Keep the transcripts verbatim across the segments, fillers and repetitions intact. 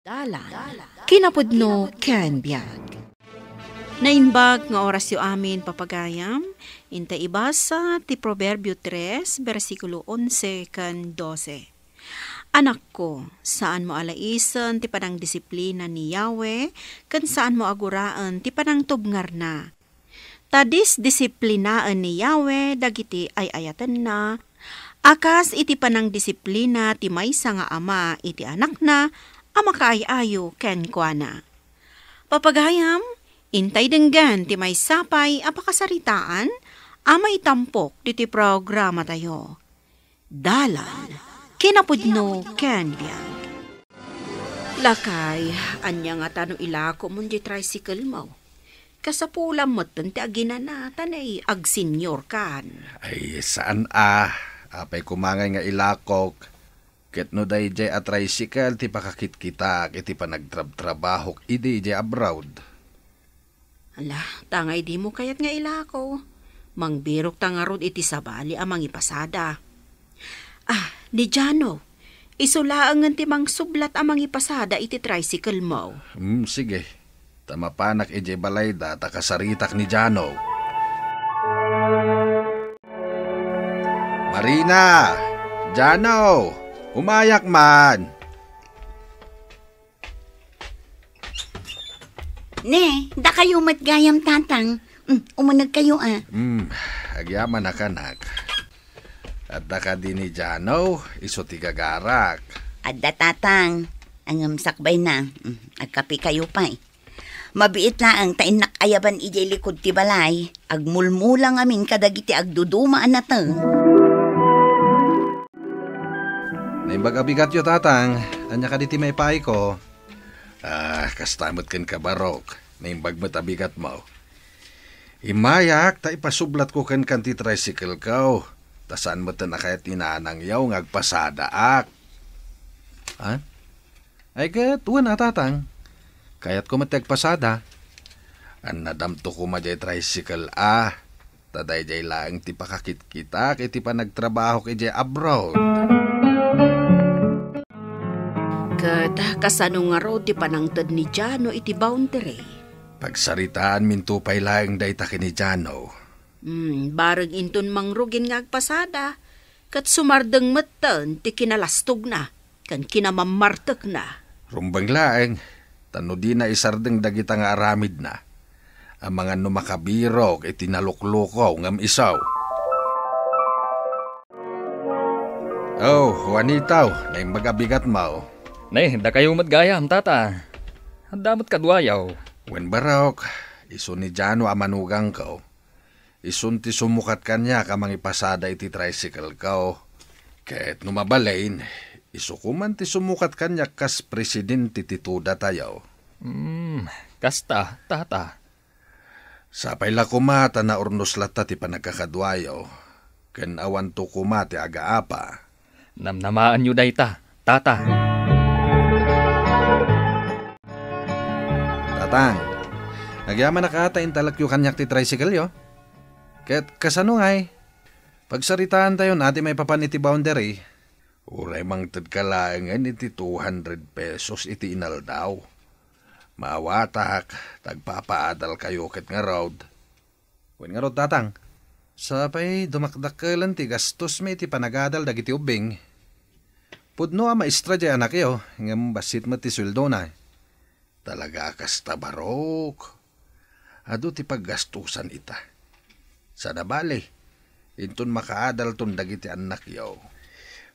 Dalan, kinapudno ken biag. Naimbag nga orasyo amin, papagayam. Inta ibasa ti Proverbio tres, bersikulo onse ken dose. Anakko, saanmo a laisen ti panangdisiplina ni Yahweh, ken saanmo a guraen ti panangtubngarna. Ta disdisiplinaen ni Yahweh dagiti ay-ayatenna, a kas iti panangdisiplina ti maysa nga ama iti anakna a makaay-ayo kenkuana. Papagayam, intay denggen ti maysa pay a pakasaritaan a maitampok ditoy programatayo. Dalan, kinapudno ken biag. Lakay, ania ngata no ilakomon diay tricycle-mo? Kasapulam metten ti aginana, ta nay agseniorkan. Ay, saan a. Apay koma ngay nga ilakok? Ket no daydiay a tricycle ti pakakitkitaak iti panagtrabtrabahok idi idiay abroad. Ala, ta ngay dimo kayat nga ilako. Mangbirokta ngarud iti sabali a mangipasada. Ah, ni Jano, isu laengen ti mangsublat a mangipasada iti tricycle-mo. Hmm, sige. Ta mapanak idiay balayda ta kasaritak ni Jano. Marina! Jano! Umayak man! Ne, dakayo met gayam, Tatang. Mm, umunegkayo, a. Mm, agyamanak, anak. Adda kadi ni Jano, isu ti gagarak? Adda, Tatang. Ngem sakbayna. Mm, agkapekayo pay. Mabiit laeng ta innak ayaban idiay likud ti balay. Agmulmula ngamin kadagiti agduduma a nateng. Naimbag a bigatyo, Tatang. Ania kadi ti maipaayko? Ah, kasta met kenka, Barok. Naimbag met a bigatmo. Immayak ta ipasublatko kenka ti tricycle-ko. Ta saan met a kayat ni nanangyo nga agpasadaak. Ha? Ay ket, wen a, Tatang. Kayatko met ti agpasada. Annadamto koma diay tricycle a. Ta daydiay laeng ti pakakitkitaak iti panagtrabahok idiay abroad. Ket kasano ngarud ti panangted ni Jano iti boundary? Pagsaritaanminto pay laeng dayta ken ni Jano. Hmm, bareng inton mangrugin nga agpasada, ket sumardeng metten ti kinalastogna ken kinamammartekna. Rumbeng laeng, ta no dina isardeng dagita nga aramidna, amangan no makabirok iti naluklukaw ngem isu. Oh, Juanito, naimbag a bigatmo. Ne, dakayo met gayam, Tata. Adda met kaduayo. Wen, Barok, isu ni Jano a manugangko. Isun ti sumukat kaniak a mangipasada iti tricycle-ko. Ket no mabalin, isu koman ti sumukat kaniak kas presidente ti tudatayo. Hmm, kasta, Tata. Sapay la koma ta naurnos latta ti panagkakaduayo, ken awanto koma ti agaapa. Namnamaanyo dayta, Tata. Tatang, agyamanak a ta intalekyo kaniak ti tricycle-yo. Ket kasano ngay? Pagsaritaantayon a ti maipapan iti boundary. Uray mangtedka laengen iti two hundred pesos iti inaldaw. Maawatak, ta agpapaadalkayo ket ngarud. Wen ngarud, Tatang, sapay dumakdakkelen ti gastosmi iti panagadal dagiti ubbing. Pudno a maestra diay anakyo, ngem bassit met ti sueldona. Talaga a kasta, Barok. Adu ti paggastosan ita. Saan a bale, inton makaadalton dagiti annakyo,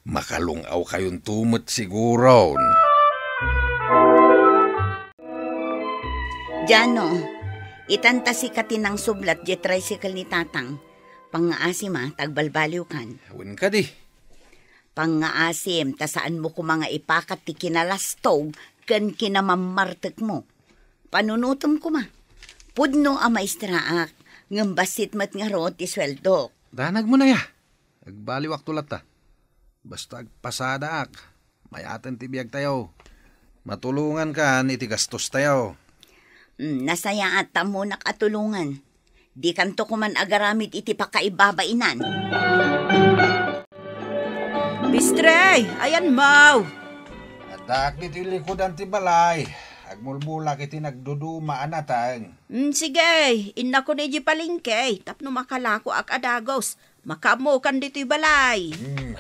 makalung-awkayonto met siguron. Jano, itan ta sika ti nangsublat diay tricycle ni Tatang. Pangngaasim a, ta agbalbaliwkan. Wen kadi. Pangngaasim, ta saanmo koma nga ipakat ti kinalastog ken kinamammartekmo. Panunotem koma. Pudno a maestraak, ngem bassit met ngarud ti sueldok. Danagmo na ya. Agbaliwakto latta. Basta agpasadaak, mayaten ti biagtayo. Matulongankan iti gastostayo. Mm, nasayaat ta ammonak a tulongan. Dikanto koman agaramid iti pakaibabainan. Pistre, ayanmo! At Addaak ditoy likudan ti balay. Agmulbulak iti nagduduma a nateng. Mm, sige, innakon idiay palengke tapno makalakoak a dagus. Makaammokan ditoy balay. Hmm.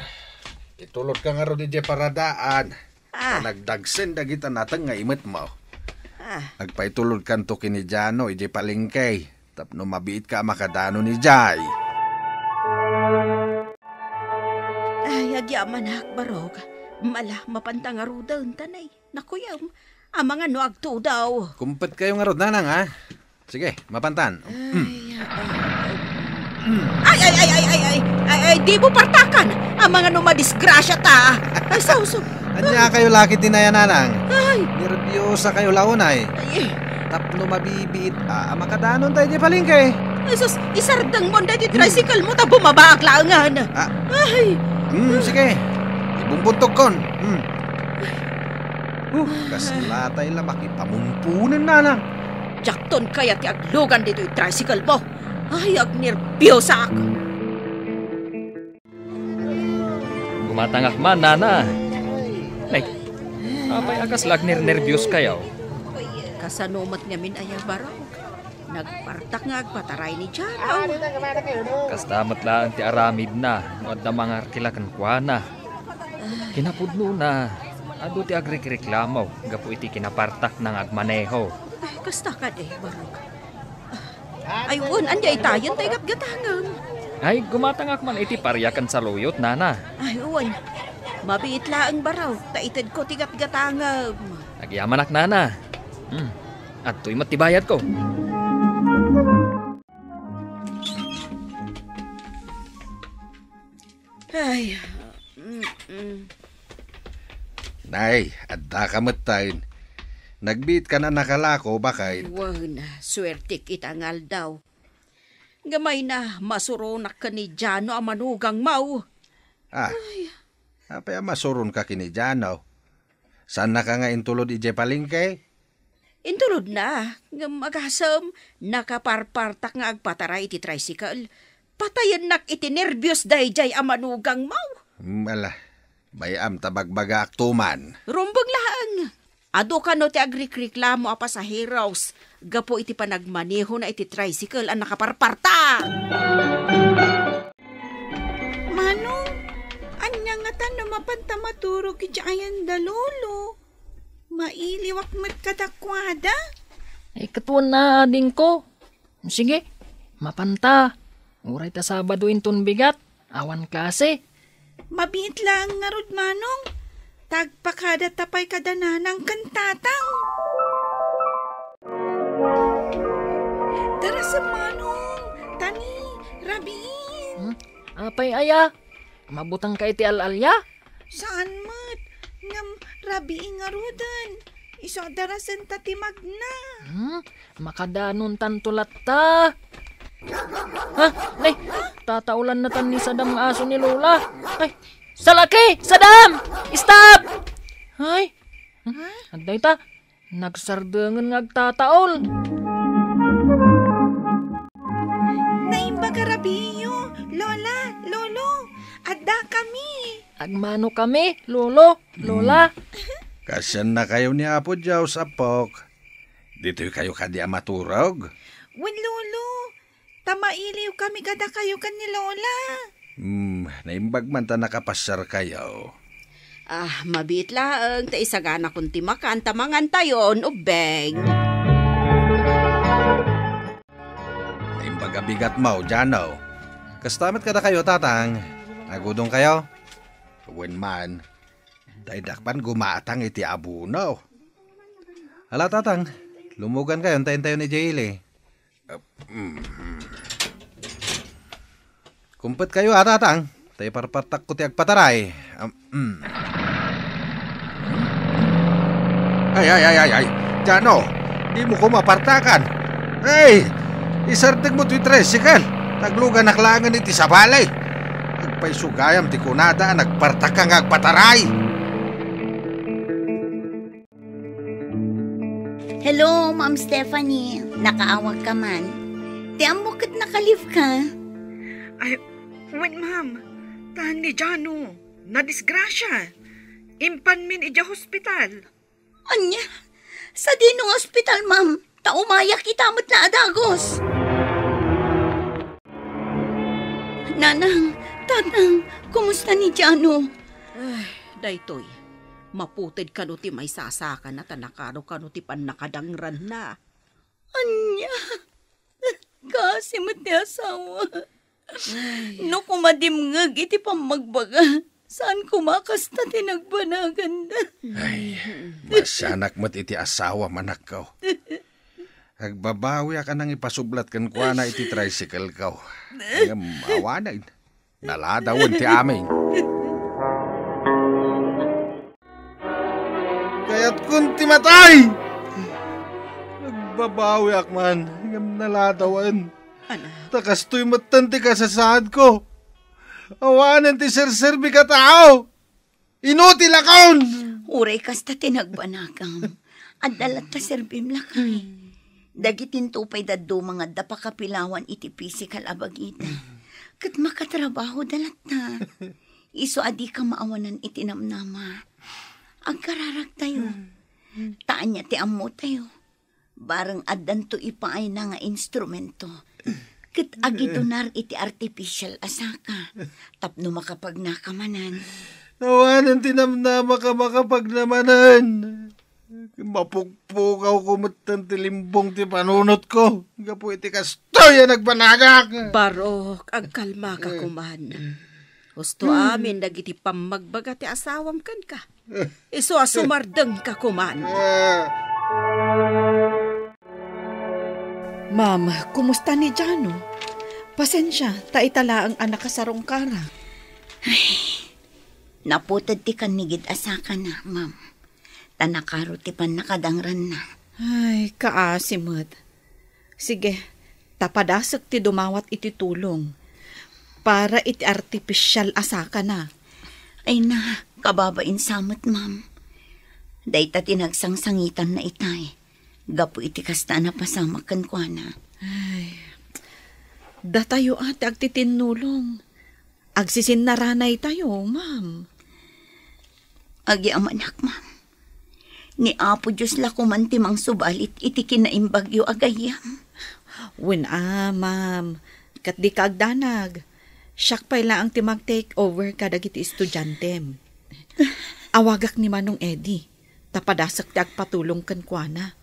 Itulodka ngarud idiay paradaan. Ah. Ta nagdagsen dagita nateng nga imetmo. Ah. Agpaitulodkanto ken ni Jano idiay palengke tapno mabiitka a makadanon idiay. Ay, agyamanak, Barok. Mala, mapanta ngaruden, tanay. Nakuyem. Amangan no agtudaw. Kumpetkayo ngarud, nanang, ha? Sige, mapantan. Ay, ay, ay, ay, ay, ay, ay, ay, ay, di mo partakan. Amangan no madisgrasya ta. Ay, sauso. Ania kayo laki ti nayananang? Ay. Nerbiosakayo la unay. Ay. Tapno mabibiit a, a makadanon tayo di palengke. Ay, sus, isardeng mo daytoy tricycle mo ta bumabaak laengen. Ah. Ay. Hmm, sige. Ibumbuntogkon. Hmm. Huh, kasla tayo la makipamumpunen, nanang. Diakton kayat ti aglugan ditoy tricycle mo. Ay, agnerbiyosaak. Gumatangak man, nana. Nay, apay a kasla agnernerbios kayo? Kasano met ngamin aya, Barok? Nagpartak nga agpataray ni Jano. Kasta met laeng ti aramidna no adda mangarkila kenkuana. Kinapudnona, adu ti agrikreklamo gapu iti kinapartakna nga agmaneho. Ay, kasta kadi, Barok. Ay, wen, ania itayen tay gatgatangem? Ay, gumatangak man iti paria ken saluyot, nana. Ay, wen. Mabiit laeng, Barok, ta itedko ti gatgatangem. Agyamanak, nana. Hmm. Adtoy met ti bayadko. Ay, mm, mm. Nay, addaka metten. Nagbiit ka na nakalako, bakit? Wen, suertek ita nga aldaw. Ngem ay na, masuronak ken ni Jano a manugangmo. Ah, ay. Apay a masuronka ken ni Jano? Saannaka nga intulod idiay palengke? Intulodna, ngem agasem, nakaparpartak nga agpataray iti tricycle. Patayennak iti nerbios daydiay a manugangmo. Hmm, ala, bay-am ta bagbagaakto man. Rumbeng laeng. Adu kano ti agrikriklamo a pasaheros gapu iti panagmanehona iti tricycle a nakaparpartak. Manong, ania ngatan no mapanta maturog iti ayan da Lolo? Mailiwak met kadakuada? Ay, ket wen a, adingko. Sige, mapanta. Uray ta Sabado inton bigat, awan klase. Mabiit laeng ngarud, Manong. Ta agpakadata pay kada nanang ken tatang. Darasem, Manong. Tani, rabiin. Hmm? Apay aya? Mabutangka iti al-alia? Saan met. Ngem rabii ngaruden. Isu a darasenta ti magna. Hmm? Makadanontanto latta. Ha? Nay, tataolan natan ni Sadam nga aso ni Lola. Ay, salaki! Sadam! Stop! Ay, hmm? Adda ita. Nagsardengen nga agtataol. Naimbag a rabiiyo, Lola, Lolo, addakami. Agmano kami, Lolo, Lola. Kasiannakayo ni Apo Dios, apok. Ditoy kayo kadi a maturog? Wen, Lolo. Ta mailiwkami kadakayo ken ni Lola. Hmm, naimbag man ta nakapasiarkayo. Ah, mabiit laeng ta isaganakon ti makan ta mangantayon, ubbeng. Naimbag a bigatmo, Jano. Kasta met kadakayo, Tatang. Agudongkayo? Wen man. Daydak man gumatang iti abono. Ala, Tatang, lumugankayo, intayenyo ni Jaylee. Ah, mm. Kumpetkayo, a, Tatang. Ta iparpartakko ti agpataray. Ah, mm. Ay, ay, ay, ay, ay. Jano, dimo ko mapartakan. Ay, isardegmo toy tricycle. Tagluganak laengen iti sabali. Agpayso gayam ti kunada a nagpartakka nga agpataray. Hello, Ma'am Stephanie. Nakaawagka man. Ti ammok ket naka-leave ka. Ay, wen, ma'am. Ta ni Jano, nadisgrasya. Impanmin idiay hospital. Ania? Sadino nga ospital, ma'am? Ta umayak ita met la a dagus. Nanang, tatang, kumusta ni Jano? Ay, daytoy. Maputed kano ti maisasakana ta nakaro kano ti pannakadangranna. Ania? Kaasi met ti asawa. Ay. No koma dimngeg iti pammagbaga, saan koma kasta ti nagbanaganda. Ay, masianak met iti asawam, anakko. Agbabawiak a nangipasublat kenkuana iti tricycle-ko. Ngem awanen, naladawen ti amin. Kayatkon ti matay! Agbabawiak man, ngem naladawen. Anak. Ta kastoy metten ti kasasaadko. Awanen ti serserbik a tao. Inutilakon! Uray kasta ti nagbanagam. Adda latta serbim, lakay. Dagitinto pay dadduma nga adda pakapilawan iti pisikal a bagida. Ket makatrabahoda latta. Isu a dika maawanan iti namnama. Agkararagtayo. Ta ania ti ammotayo? Bareng addanto ipaayna nga instrumento ket agidunar iti artificial a saka tapno makapagnaka manen. Awanen ti namnamaka makapagna manen. Mapukpukawko metten ti limbong ti panunotko gapu iti kastoy a nagbanagak. Barok, agkalmaka koman. Husto amin dagiti pammagbaga ti asawam kenka. Isu a sumardengka koman. Ma'am, kumusta ni Jano? Pasensia, ta ita laeng a nakasarungkarak. Ay, naputed ti kannigid a sakana, ma'am. Ta nakaro ti pannakadangranna. Ay, kaasi met. Sige, ta padasek ti dumawat iti tulong para iti artificial a sakana. Ay na, kababain sa met, ma'am. Dayta ti nagsangsangitanna itay. Gapu iti kasta a napasamak kenkuana. Ay, datayo a ti agtitinnulong. Agsisinnaranaytayo, ma'am. Agyamanak, ma'am. Ni Apo Dios la koman ti mangsubalit iti kinaimbagyo a gayyem. Wen a, ma'am. Ket dika agdanag. Siak pay laeng ti mag-take over kadagiti estudiantem. Awagak ni Manong Eddie, ta padasek ti agpatulong kenkuana.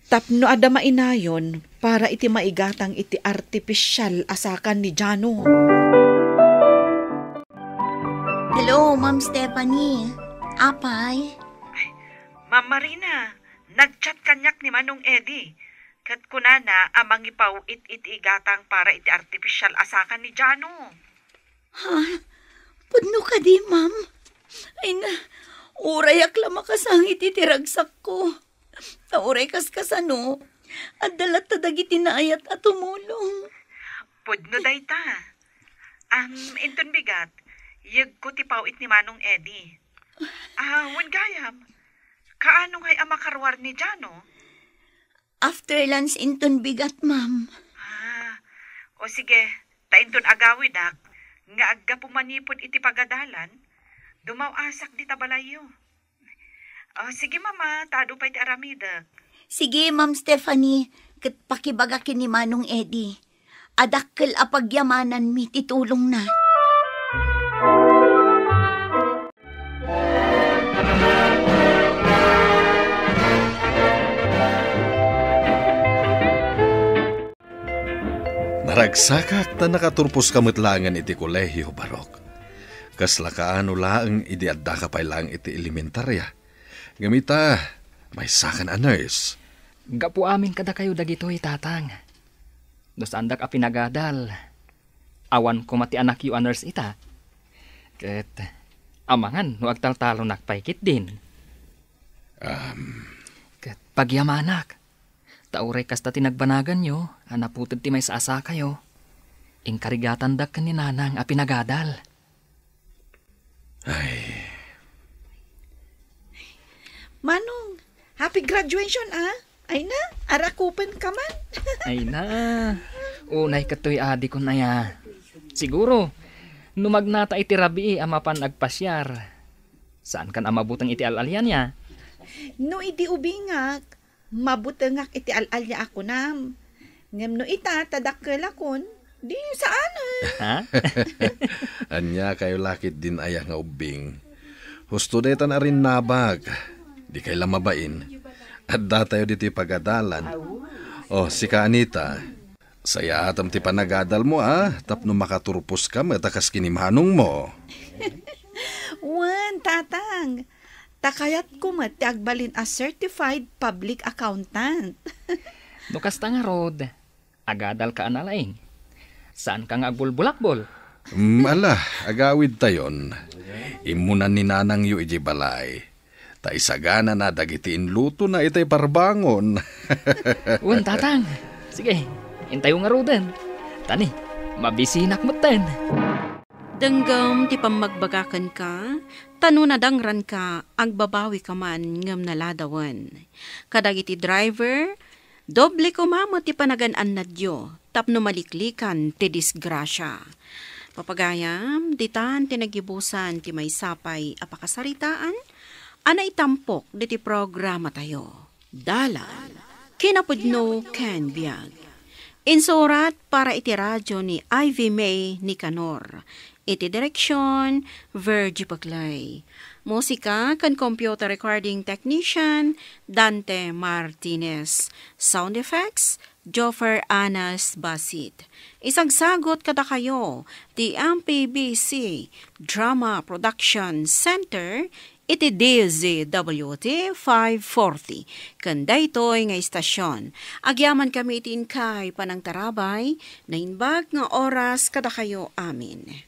Tapno adda mainayon para iti maigatang iti artificial a sakan ni Jano. Hello, Ma'am Stephanie. Apay? Ay, Ma'am Marina, nag-chat kaniak ni Manong Eddie. Ket kunana a mangipaw-it iti igatang para iti artificial a sakan ni Jano. Ha? Pudno kadi, ma'am? Ay na, urayak la makasangit iti ragsakko. Ta uray kaskasano, adda latta dagiti naayat a tumulong. Pudno dayta. Am, inton bigat, yegko ti paw-it ni Manong Eddie. Ah, wen gayam, kaano ngay a makaruar ni Jano? After lunch inton bigat, ma'am. Ah, o sige, ta inton agawidak, nga aggapu manipud iti pagadalan, dumaw-asak dita balayyo. O sige, mama, ta adu pay ti aramidek. Sige, Ma'am Stephanie, ket pakibaga ken ni Manong Eddie. Adakkel a pagyamananmi ti tulongna. Naragsakak ta nakaturposka met laengen iti kolehio, Barok. Kasla kaano laeng idi addaka pay laeng iti elementaria. Ngem ita, maysakan a nurse. Gapu amin kadakayo dagitoy, Tatang. No saandak a pinagadal, awan koma ti anakyo a nurse ita. Ket amangan no agtaltalonak pay ketdin. Um. Ket pagyamanak. Ta uray kasta ti nagbanaganyo a naputed ti maysa a sakayo, inkarigatandak ken ni Nanang a pinagadal. Ay. Manong, happy graduation, ah. Ay na, arakupen ka man. Ay na, unay katoy adikon aya. Siguro, no magnata iti rabii a mapan agpasiar, Saankan a mabuteng iti al-alianna. No idi ubingak, mabutengak iti al-alia a kunam. Ngem no ita, ta dakkelakon, di saanen. Ha? Ania kayo lakit din aya nga ubbing? Husto daytan a rinnabag. Di kay la mabain. Adda tayo ditoy pagadalan. Oh, sika, Anita. Sayaatam ti panagadalmo, a, tapno makaturposka met a kas kinimanongmo. Wen, Tatang. Ta kayatko met ti agbalin a certified public accountant. No kasta ngarud, agadalka a nalaing. Saanka nga agbulbulakbol? Mm, ala, agawidtayon. Immunan ni nanangyo idiay balay. Ta isaganana dagiti inlutona itay parbangon. Wen, Tatang. Sige, intayo ngaruden. Tani, mabisinak metten. Denggem ti pammagbaga kenka, ta no nadangranka, agbabawika man ngem naladawen. Kadagiti driver, doble koma met ti panagan-annadyo tapno maliklikan ti disgrasia. Papagayam, ditan ti nagibusan ti maysa pay a pakasaritaan a naitampok diti programatayo. Dalan, kinapudno ken biag. Insurat para iti radio ni Ivy May Nicanor. Iti direksyon, Virgie Paclay. Musika ken computer recording technician, Dante Martinez. Sound effects, Joffer Anas Basit. Isagsagot kadakayo ti M P B C Drama Production Center iti D Z W T five forty. Ken daytoy nga istasyon, agyaman kami iti inkay panangtarabay, naimbag nga oras kadakayo amin.